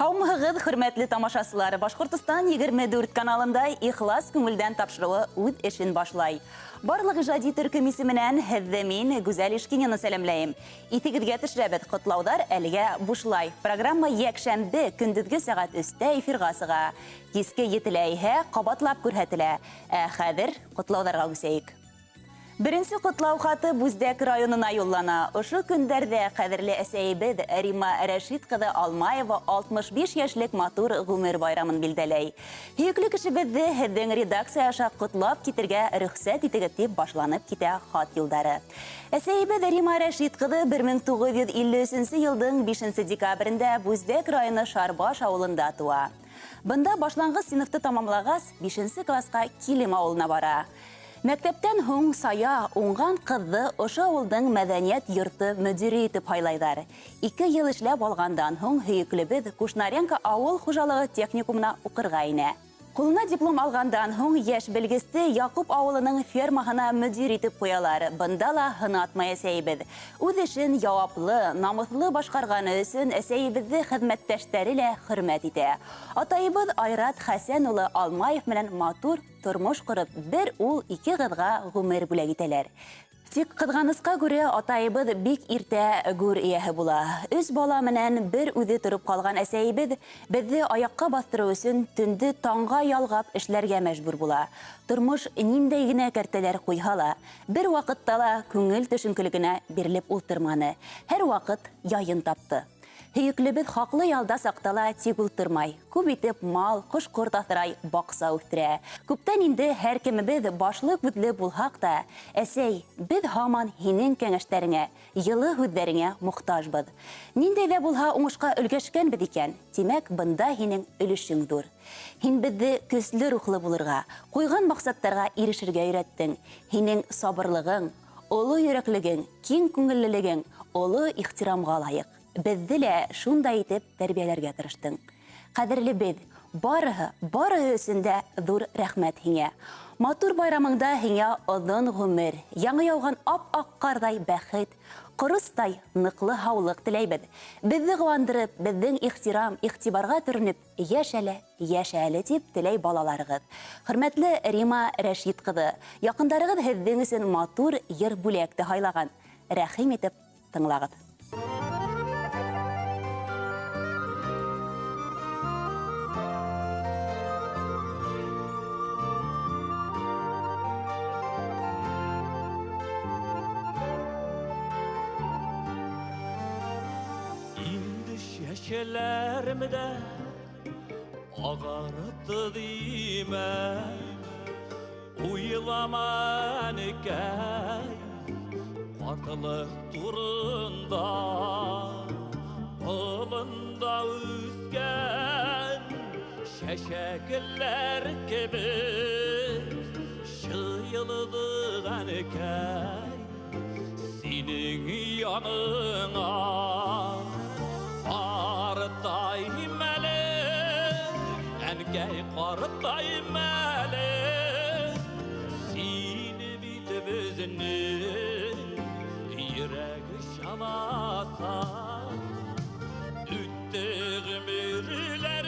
Һаумыһығыҙ, хөрмәтле тамашасылар! Башҡортостан 24 каналында «Ихлас күңелдән» тапшырыуы үҙ эшен башлай. Барлыҡ ижади төркөм исеменән һеҙҙе мин, Гүзәл Ишкинина, сәләмләйем. Иҫегеҙгә төшөрәбеҙ, ҡотлауҙар әлегә бушлай. Программа йәкшәмбе көндөҙгө сәғәт 3-тә эфирға сыға. Киске 7-лә иһә ҡабатлап күрһәтелә. Ә хәҙер ҡотлауҙарға күсәйек. Беренсе ҡотлау хаты Бүздәк районына юллана. Ошо көндәрҙә ҡәҙерле әсәйебеҙ Рима Рәшит ҡыҙы Алмаева 65 йәшлек матур ғүмер байрамын билдәләй. Һөйөклө кешебеҙҙе һеҙҙең редакция аша ҡотлап китергә рөхсәт итегеҙ, тип башланып китә хат юлдары. Әсәйебеҙ Рима Рәшит ҡыҙы 1953 йылдың 5 декабрендә Бүздәк районы Шарбаш ауылында тыуа. Бында башланғыс синыфты тамамлағас, 5 класҡа Килем ауылына бара. Мәктәптән һуң сая, уңған ҡыҙҙы ошо ауылдың мәҙәниәт йорто мөдире итеп һайлайҙар. 2 йыл эшләп алғандан һуң һөйөклөбөҙ Кушнаренко ауыл хужалығы техникумына уҡырға инә. Ҡулына диплом алғандан һуң йәш белгесте Яҡуп ауылының фермаһына мөдир итеп ҡуялар. Бында ла һынатмай әсәйебеҙ. Үҙ эшен яуаплы, намыҫлы башҡарғаны өсөн әсәйебеҙҙе хеҙмәттәштәре лә хөрмәт итә. Атайыбыҙ Айрат Хәсән улы Алмаев менән матур тормош ҡороп, бер ул, ике ҡыҙға ғүмер бүләк итәләр. Тик ҡыҙғанысҡа күрә атайыбыҙ бик иртә гүр эйәһе була. 3 бала менән бер үҙе тороп ҡалған әсәйебеҙ беҙҙе аяҡҡа баҫтырыу өсөн төндө таңға ялғап эшләргә мәжбүр була. Тормош ниндәй генә кәртәләр ҡуйһа ла, бер ваҡытта ла күңел төшөнкөлөгөнә бирелеп ултырманы. Һәр ваҡыт яйын тапты. Һөйөклөбөҙ хаҡлы ялда саҡта ла тик ултырмай. Күп итеп мал, ҡош-ҡорт аҫрай, баҡса үҫтерә. Күптән инде һәр кемебеҙ башлы күҙле булһаҡ та, әсәй, беҙ һаман һинең кәңәштәреңә, йылы һүҙҙәреңә мохтажбыҙ. Ниндәй ҙә булһа уңышҡа өлгәшкәнбеҙ икән, тимәк, бында һинең өлөшөң ҙур. Һин беҙҙе көслө рухлы булырға, ҡуйған маҡсаттарға ирешергә өйрәттең. Һинең сабырлығың, оло йөрәклегең, киң күңеллелегең оло ихтирамға лайыҡ. Беҙҙе лә шундай итеп тәрбиәләргә тырыштың. Ҡәҙерле беҙ, барыһы, барыһы өсөн дә ҙур рәхмәт һиңә. Матур байрамыңда һиңә оҙон ғүмер, яңы яуған ап-аҡ ҡарҙай бәхет, ҡоростай ныҡлы һаулыҡ теләйбеҙ. Беҙҙе ҡыуандырып, беҙҙең ихтирам, иғтибарға төрөнөп, йәш әле, йәш әле тип теләй балаларығыҙ. Хөрмәтле Рима Рәшит ҡыҙы, яҡындарығыҙ һеҙҙең өсөн матур йыр бүләк тә һайлаған. Рәхим итеп тыңлағыҙ. Инде чәчәләрем дә ағарты димә, уйлама, әнекәй, ҡартлыҡ турында. Болонда үҫкән чәчәкләр кебек җыелдык, әнекәй, синең яныңа. Ҡартайым әле, әнкәй, ҡартайым әле, сине бит беҙҙең йөрәк чаласа. Үтте ғүмерләр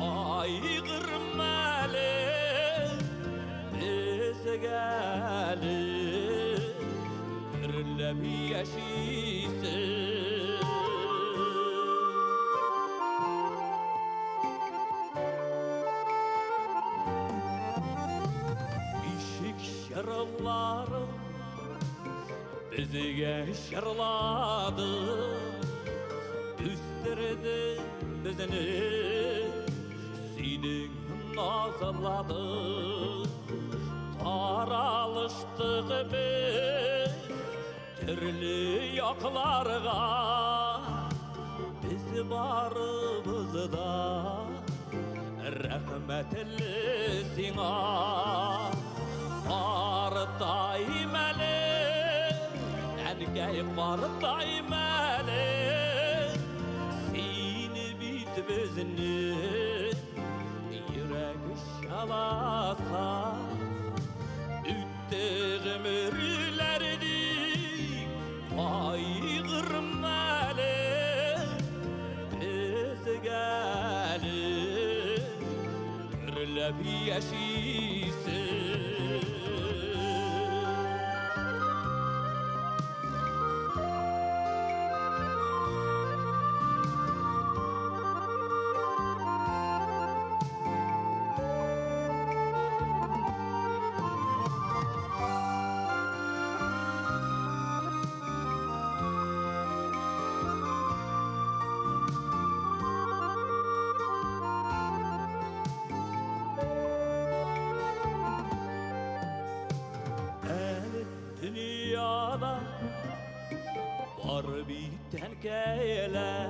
ҡайғырма әле, беҙгә әле гөрләп йәшисе. Ишек йырлары беҙгә йырлады, үҫтерҙе беҙҙе, синең назлады. Таралыштыҡ беҙ төрлө яҡларға, беҙ барыбыҙ ҙа рәхмәтле һиңә. Ҡартайым әле, әнкәй, ҡартайым әле, сине бит беҙҙең йөрәк чаласа. Үтте ғүмерләр ҡайғырма әле, Гөрләп яшисең. Dünyada var biten keyler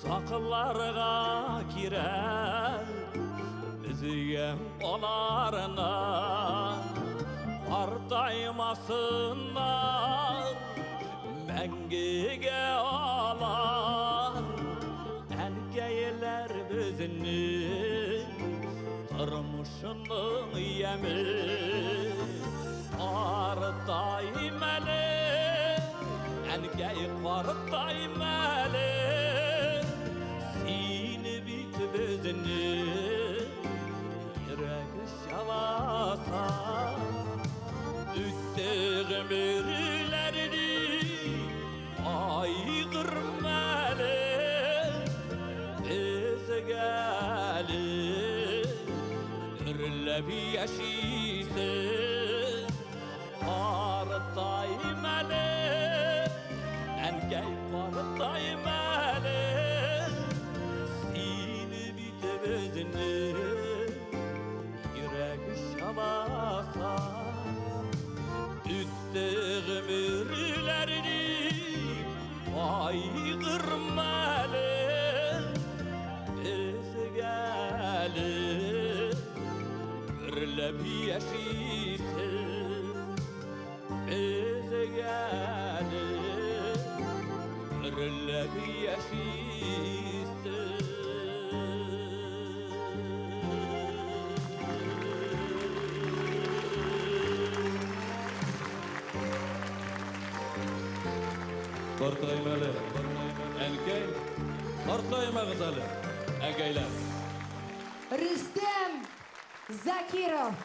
Saklarga girer Bizge olarına Kartaymasınlar Mengige alar Erkeyler bizini Turmuşunun yemi Qartayım әле, әнкәй, qartayım әле, Сине бит безне йөрәк чаласа. Үтте гомерләрне кайгырма әле, Безгә әле гөрләп яшисең. Qartayım әле, әнкәй, qartayım әле, Сине бит безне йөрәк чаласа. Үтте гомерләрне кайгырма әле, Безгә әле гөрләп яшисең. Безгә әле гөрләп яшисең. Qartayım әле, әнкәй, qартаймагыз әле, әнкәйләр. Рөстәм Закиров.